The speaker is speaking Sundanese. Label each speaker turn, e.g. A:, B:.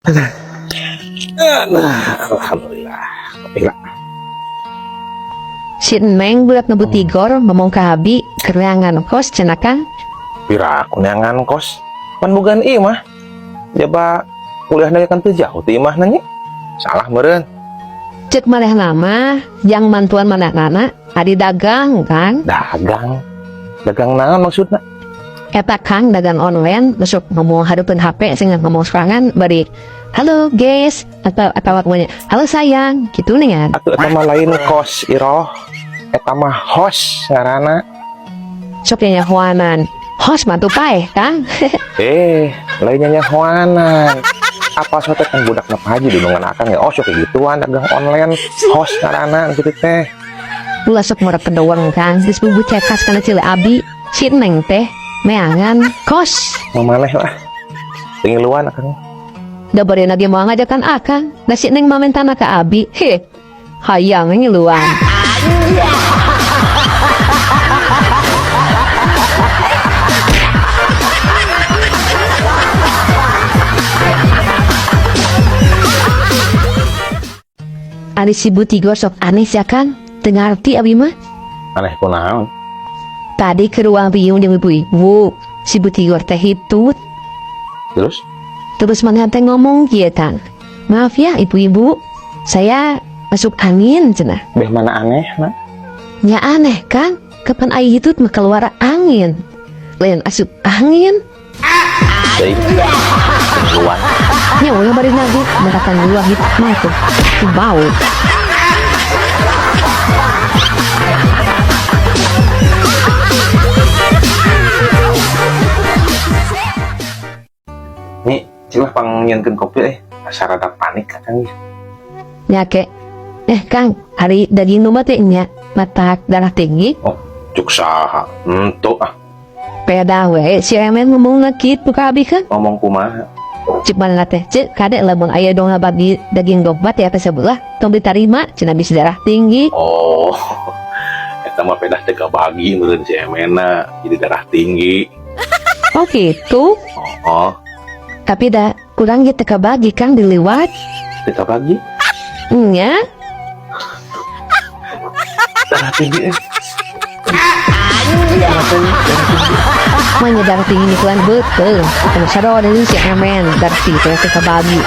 A: Nah, alhamdulillah. Kopi lah.
B: Si Neng budak nu Butigor ngomong ka abi keur neangan kos cenah, Kang.
A: Pira aku neangan kos. Pan bukan imah. Jaba kuliahna kan teu jauh ti imah nya. Salah meureun.
B: Cek manehna mah jang mantuan manehna ari dagang, Kang.
A: Dagang. Dagang naon maksudna?
B: Eta, Kang, dagang online, masuk ngomong hadeupeun HP sing ngomong sorangan bari "Halo guys" atau pokoknya "Halo sayang" gitu nih kan.
A: Atuh eta mah lain kos, Iroh. Eta mah host ngaranna.
B: Sok nyahoanan host mah tuh paeh, Kang.
A: Eh, lainnya nyahoanan. Apa so teh kan budak Pak Haji dulungan akang ya. Oh, sok kayak gituan dagang online host ngaranna gitu teh.
B: Ulah sok ngorek kedowang, Kang, geus bubu cekas kana cile abi si Neng teh meangan kos.
A: Mau maneh lah. Tinggiluan akang.
B: Da bari lagi mau ngajakan akang. Da si Neng mamentana ka abi. Heh. Hayang ngiluan. Ari si Butigor sok aneh ya, Kang. Teu ngarti abi mah.
A: Aneh kunaon?
B: Tadi ke ruang biung jeung ibu-ibu. Si Butigor teh hitut.
A: Terus?
B: Terus mana teh ngomong kieu, Kang. "Maaf ya, ibu-ibu, saya masuk angin," cenah.
A: Beh, mana aneh, nah?
B: Ya aneh kan, kapan ai hitut mah keluar angin. Lain asup angin.
A: Deui. Tinggiluan.
B: Nya ulah bari nagih, merakan dua hitut mah tuh. Tuh bau.
A: Nih, cik lah pangnyieunkeun kopi eh. Asa rada panik akang.
B: Nya ke. Eh Kang, ari daging domba teh nya matak darah tinggi?
A: Oh, cuk saha? Entu ah.
B: Peda we si Emen ngomongna kitu ka abi kan.
A: Ngomong kumaha?
B: Cik mana teh, cik kade lamun aya dong bagi daging domba teh atas sebelah, tong diterima, cenah bisa darah tinggi.
A: Oh. Eta mah pedah teh kabagi meureun si Emena jadi darah tinggi.
B: Oh gitu.
A: Oh.
B: Tapi da kurang ge teu kabagi, Kang, diliwat.
A: Teu kabagi?
B: Nya.
A: Darah tinggi eh. Darah tinggi, darah tinggi.
B: Manya darah tinggi nikulan beuteung. Teu sadar deui si Emen darah tinggi teh teu kabagi.